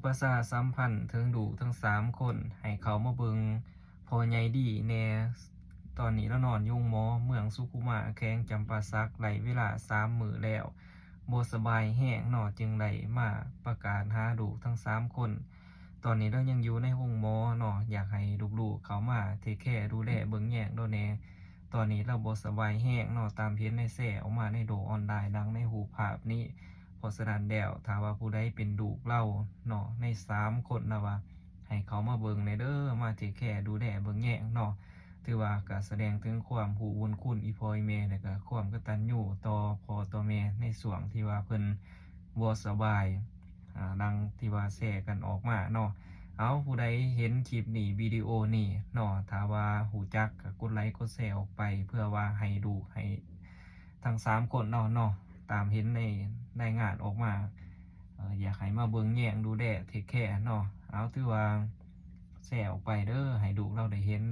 ປະຊາສຳພັນເຖິງລູກທັງສາມຄົນ ໃຫ້ເຂົ້າມາເບິ່ງພໍ່ໃຫຍ່ດີແດ່. ຕອນນີ້ລາວນອນຢູ່ໂຮງໝໍເມືອງສຸຂຸມາ ແຂວງຈຳປາສັກ ໄດ້ເວລາສາມມື້ແລ້ວ ບໍ່ສະບາຍແຮງເນາະ ຈຶ່ງໄດ້ມາປະກາດຫາລູກທັງສາມຄົນ. ຕອນນີ້ລາວຍັງຢູ່ໃນໂຮງໝໍເນາະ ຢາກໃຫ້ລູກໆເຂົ້າມາເທກແຄດູແລເບິ່ງແຍງລາວແດ່. ຕອນນີ້ລາວບໍ່ສະບາຍແຮງເນາະ ຕາມເຫັນໃນແຊອອກມາໃນໂລກອອນລາຍ ດັ່ງໃນຮູບພາບນີ້. ເພາະສະນັ້ນແລ້ວ ຖ້າວ່າຜູ້ໃດເປັນລູກລາວເນາະ ໃນສາມຄົນລາວວ່າ ໃຫ້ເຂົ້າມາເບິ່ງແດ່ເດີ ມາເທກແຄດູແລເບິ່ງແຍງເນາະ. ຖືວ່າກະສະແດງເຖິງຄວາມຮູ້ບຸນຄຸນອີ່ພໍ່ອີ່ແມ່ ແລະກະຄວາມກະຕັນຍູຕໍ່ພໍ່ຕໍ່ແມ່ ໃນຊ່ວງທີ່ວ່າເພິ່ນບໍ່ສະບາຍ ອາ ດັ່ງທີ່ວ່າແຊກັນອອກມາເນາະ. ເອົາ ຜູ້ໃດເຫັນຄລິບນີ້ ວິດີໂອນີ້ເນາະ ຖ້າວ່າຮູ້ຈັກກະກົດໄລກົດແຊອອກໄປ ເພື່ອວ່າໃຫ້ລູກໃຫ້ທັງສາມຄົນເນາະ ເນາະ ຕາມເຫັນໃນລາຍງານອອກມາ ເອີ ຢາກໃຫ້ມາເບິ່ງແຍງດູແລເທກແຄເນາະ. ເອົາ ຖືວ່າແຊອອກໄປເດີ ໃຫ້ລູກລາວໄດ້ເຫັນ.